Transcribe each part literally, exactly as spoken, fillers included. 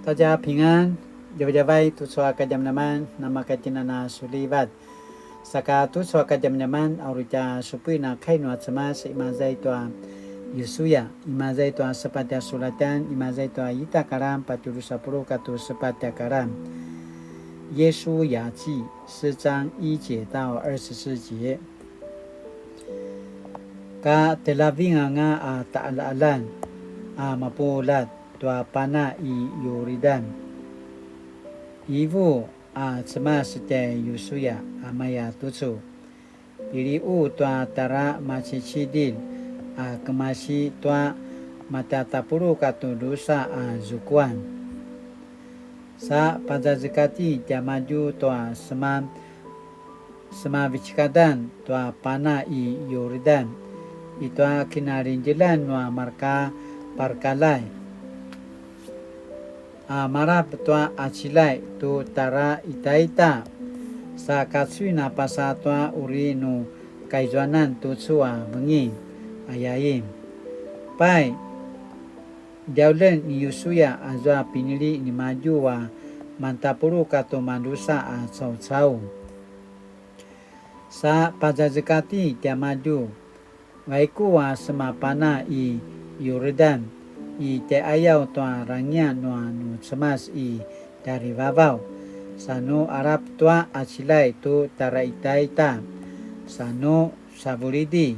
大家平安, djavadjavay tucu a kadjamadjaman, namakatjinana sulivat. Saka tucu a kadjamadjaman, a uri tja supuin a kai nua Cemas, imaza i tua Yusuya, imaza i tua sepatj a sulatan, imaza i tua ita karan, patjudrusa puluq katua sepatj a karan. 约书亚记四章一节到二十四节. Ka tjaljaving anga a taqaljaqaljan a mapuljat tua pana i Yuridan, ivu a Cemas tjai Yusuya a maya tucu: Piliqu tua tara macicidilj a kemasi tua matatapuluq katua drusa a zukuan. Sa pazazekatj tiamadju tua seman semavecekadan tua pana i Yuridan, i tua kinaljingdjeljan nua marka parakaljay, a malap tua qaciljay tu tara itaita, sa kacuin a pasa tua uri nu kaizuanan tucu a vengin, ayain. Pai, djauljen ni Yusuya azua pinili nimadju a mantapuluq katua madrusa a caucau. Sa pazazekatj tiamadju, vaiku a semapana i Yuridan, i tjaiqayaw tua rangiya nua nu Cemas i tjarivavaw, sa nu alap tua qaciljay tu tara itaita, sa nu savulidi.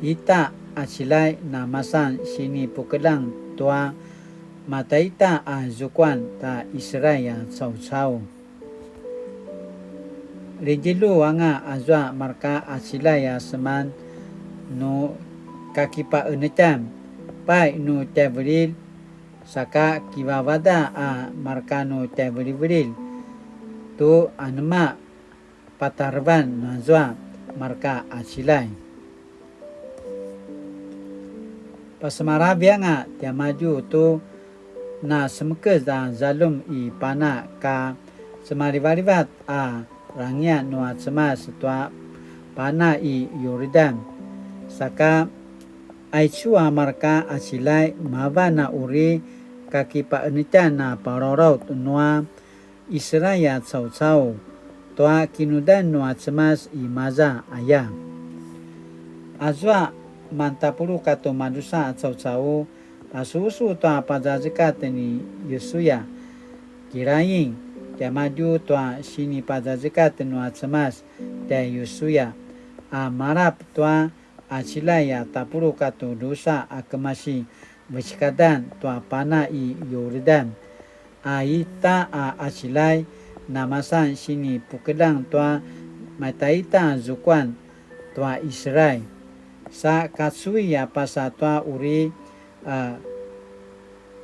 Ita qaciljay namasan sinipukeljang tua mataita a zukuan ta Israil a caucau. Ridjelu anga azua marka qaciljay a seman nu kakipaqenetjan, pai nu tjaivililj, saka kivavada a marka nu tjaivilivililj tu anema patarevan nazua marka qaciljay. Pasemalavi anga tiamadju tu na semekez a zaljum i pana ka semalivalivat a rangiya nua Cemas tua pana i Yuridan. Saka aicu a marka qaciljay mavan a uri kakipaqenetjan a palalaut nua Israil a caucau tua kinudan nua Cemas imaza aya. Azua mantapuluq katua madrusa a caucau, pasusu tua pazazekatj ni Yusuya. Kiraing tiamadju tua sinipazazekatj nua Cemas tjai Yusuya, a malap tua qaciljay a tapuluq katua drusa a kemasi vecekadan tua pana i Yuridan, a ita a qaciljay namasan sinipukeljang tua mataita zukuan tua Israil. Sa kacui a pasa tua uri a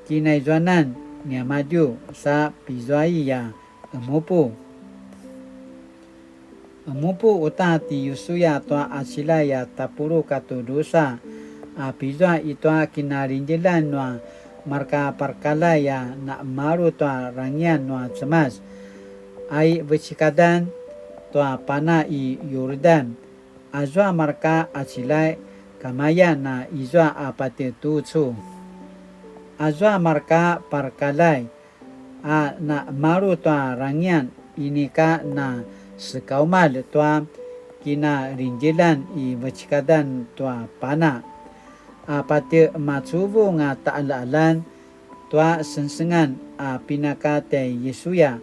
kinaizuanan niamadju sa pizuai a qemupu. Qemupu uta ti Yusuya tua qaciljay a tapuluq katua drusa, a pizua i tua kinaljingdjeljan nua marka parakaljay a naqemalu tua rangiyan nua Cemas, a i vecekadan tua pana i Yurdan. Azua marka qaciljay kamayan a izua a patje tucu. Azua marka parakaljay a naqemalu tua rangiyan inika na sekaumalj tua kinaljingdjeljan i vecekadan tua pana, a patje macuvung a taqaljaqaljan tua sengsengan a pinaka tjai Yusuya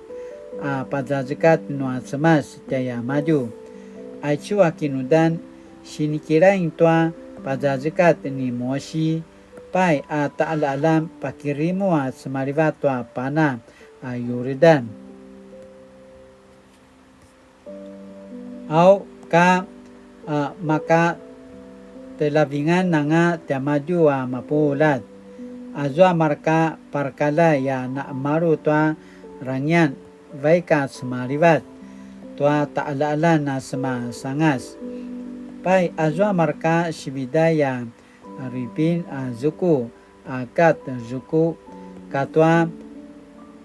a pazazekatj nua Cemas tjaiamadju. Aicu a kinudan sinikilaing tua pazazekatj ni Musi, pai a taqaljaqaljan pakirimu a cemalivat tua pana a Yurdan. Au ka, a, maka telavingan anga tiamadju a mapuljat. Azua marka parakaljay a naqemalu tua rangiyan vaik a cemalivat tua taqaljaqaljan a sema sangas. Pai azua marka sividay a Ripin a zuku, a Kat zuku, katua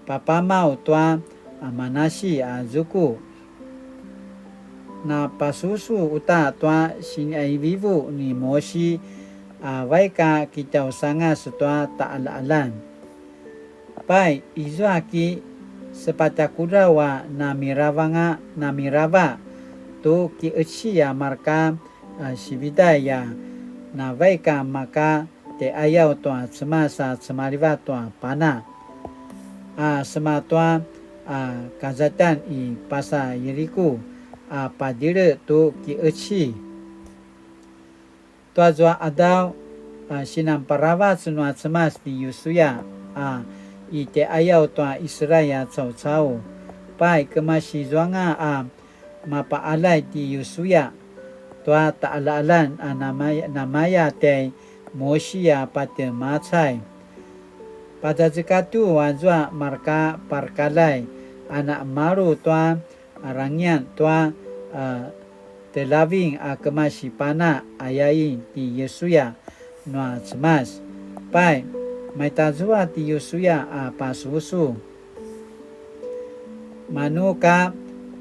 papamaw tua a Manasi a zuku. Na pasusu uta tua siniqaivivu ni Musi a vaik a kitjausangas tua taqaljaqaljan. Pai, izua ki sepatj a kudral a namiravanga, namirava tu ki'eci a marka, a, sividay a navaik a maka tjai'ayaw tua Cemas a cemalivat tua pana, a sema tua, a, kazatjan i pasa Yiriku, a, padjele tu ki'eci. Tua zua adaw, a, sinanparavac nua Cemas ti Yusuya, a, i tjai'ayaw tua Israil a caucau. Pai, kemasi zuanga a mapa'alay ti Yusuya tua ta'ala'alan a namaya, namaya tjai Mosi a patje macay. Pazazekatju azua marka parkalay a na'emalu tua arangiyan tua, a, telaving a kemasi pana ayain ti Yusuya nua Cemas. Pai, maitazua ti Yusuya a pasusu. Manu ka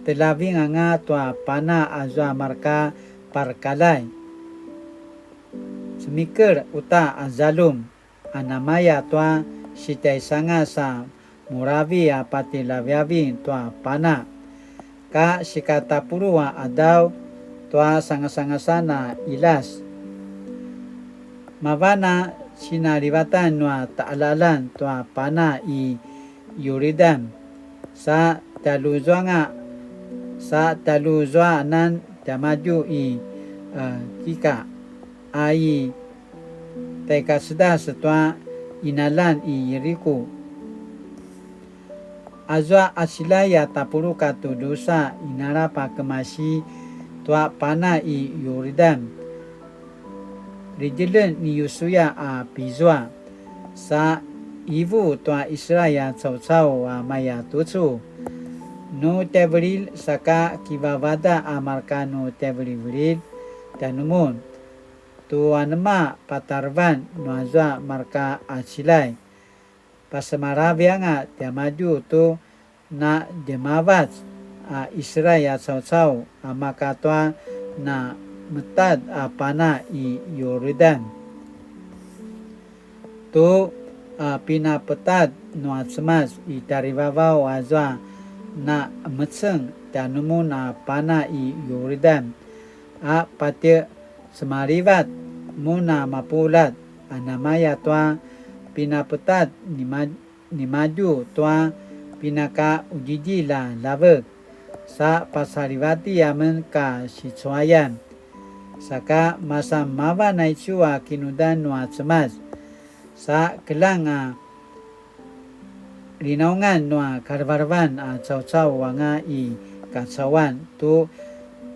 telaving anga tua pana azua marka parkalay. Cemikel uta a zaljum, a namaya tua sitjaisangas a muravi a patje laviaving tua pana, ka sikatapuluq a adaw tua sangasangasan a ilas. Mavan a sinalivatan nua ta'ala'alan tua pana i Yuridan, sa tjaljuzuanga, sa tjaljuzuanan tiamadju i, a, Kika, a i tjaikacedas tua inaljan i Yiriku. Azua a silay a tapuluq katu drusa inalap a kemasi tua pana i Yuridan, ridjelen ni Yusuya a pizua, sa ivu tua Israil a caucau a maya tucu. Nu tjaivililj saka kivavada a marka nu tjaivilivililj tjanumun, tu anema patarevan nuazua marka a cilay. Pasemalavianga tiamadju tu na djemavac a Israil a caucau a maka tua na metad a pana i Yuridan, tu, a, pinapetad nua Cemas i tjarivavaw azua na emeceng tjanumun a pana i Yuridan, a patje cemalivat mun a mapuljat, a namaya tua pinapetad nima-, nimadju tua pinaka udjidjilj a ljavek, sa pasalivati amen ka sicuayan. Saka masan mavan aicu a kinudan nua Cemas, sa keljang a linaungan nua kalevelevan a caucau anga i kacauan tu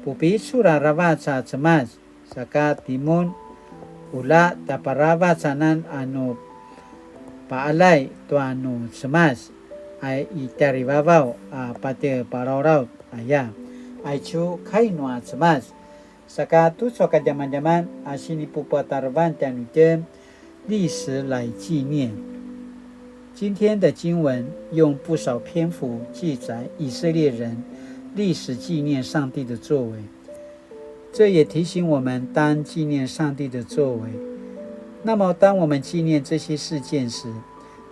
pupicul aravac a Cemas, saka timun, ula tjaparavac anan a nu paalay tua nu Cemas a i tjarivavaw a patje palalaut aya. Aicu kai nua Cemas. Saka tucu a kadjamadjaman a sinipupatarevan tjanuitjen, 立石来纪念。今天的经文用不少篇幅记载以色列人立石纪念上帝的作为，这也提醒我们当纪念上帝的作为。那么，当我们纪念这些事件时，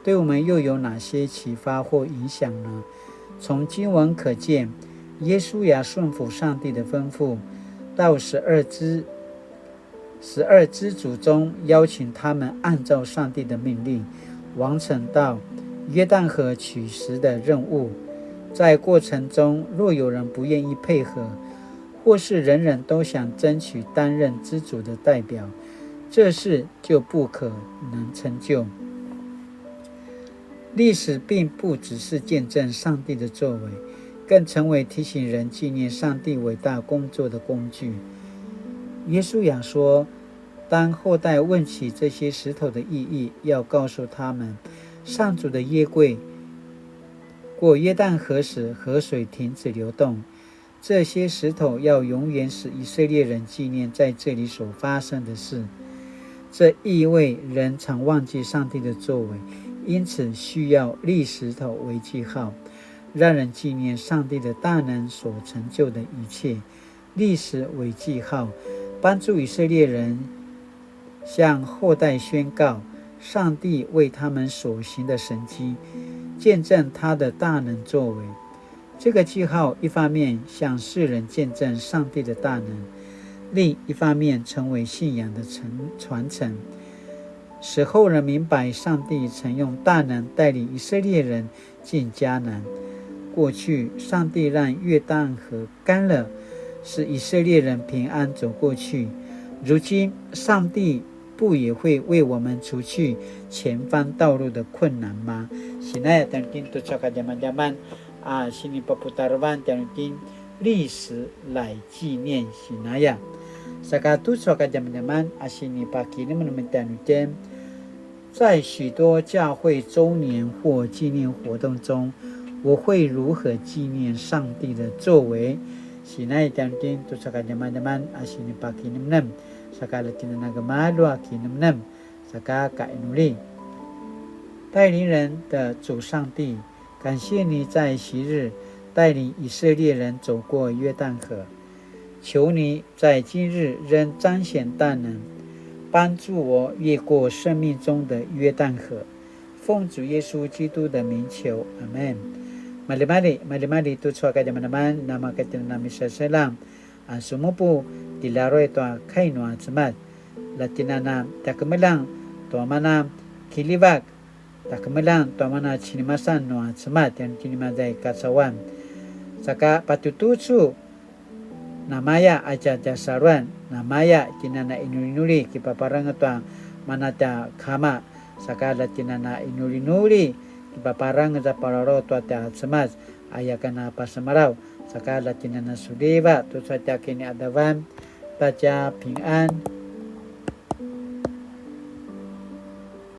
对我们又有哪些启发或影响呢？从经文可见，约书亚顺服上帝的吩咐，到十二支十二支族中邀请他们按照上帝的命令，完成到约旦河取石的任务。在过程中，若有人不愿意配合，或是人人都想争取担任支族的代表，这事就不可能成就。 立石并不只是见证上帝的作为，更成为提醒人纪念上帝伟大工作的工具。约书亚说，当后代问起这些石头的意义，要告诉他们，上主的约柜过约旦河时，河水停止流动， 这些石头要永远使以色列人纪念在这里所发生的事。这意味人常忘记上帝的作为，因此需要立石头为记号，让人纪念上帝的大能所成就的一切。立石为记号，帮助以色列人向后代宣告上帝为他们所行的神迹，見證祂的大能作為。這個記號一方面向世人見證上帝的大能，另一方面成為信仰的承傳承，使後人明白上帝曾用大能帶領以色列人進迦南。過去，上帝讓約旦河乾了，使以色列人平安走過去。如今，上帝不也會為我們除去前方道路的困難嗎？Sinaya tjanuitjen tucu a kadjamadjaman a sinipaputarevan tjanuitjen 立石來紀念 sinaya. Saka tucu a kadjamadjaman a sinipakinemnem tjanuitjen, 在許多教會週年或紀念活動中，我會如何紀念上帝的作為？Sinaya tjanuitjen tucu a kadjamadjaman a sinipakinemnem, saka la tjinana gemalju a kinemnem, saka kainuli. 帶領人的主上帝，感謝你在昔日帶領以色列人走過約旦河，求你在今日仍彰顯大能，幫助我越過生命中的约旦河。奉主耶穌基督的名求，阿們。Maljimalji, maljimalji tucu a kadjamadjaman, nama katjinana misaselang, a sumupu, tjilaruai tua kai nua Cemas. La tjinana tjakemeljang tua mana kiljivak, tjakemeljang tua mana cinimasan nua Cemas, tjanuitjen imaza i kacauan. Saka patje tucu, namaya a tja tjasaluan, namaya tjinana inulinuli kipaparangez tua mana tja kama, saka la tjinana inulinuli kipaparangez a palalaut tua tja Cemas, aya ken a pasemalaw, saka la tjinana suliva tucu a tja kiniadavan, 大家平安.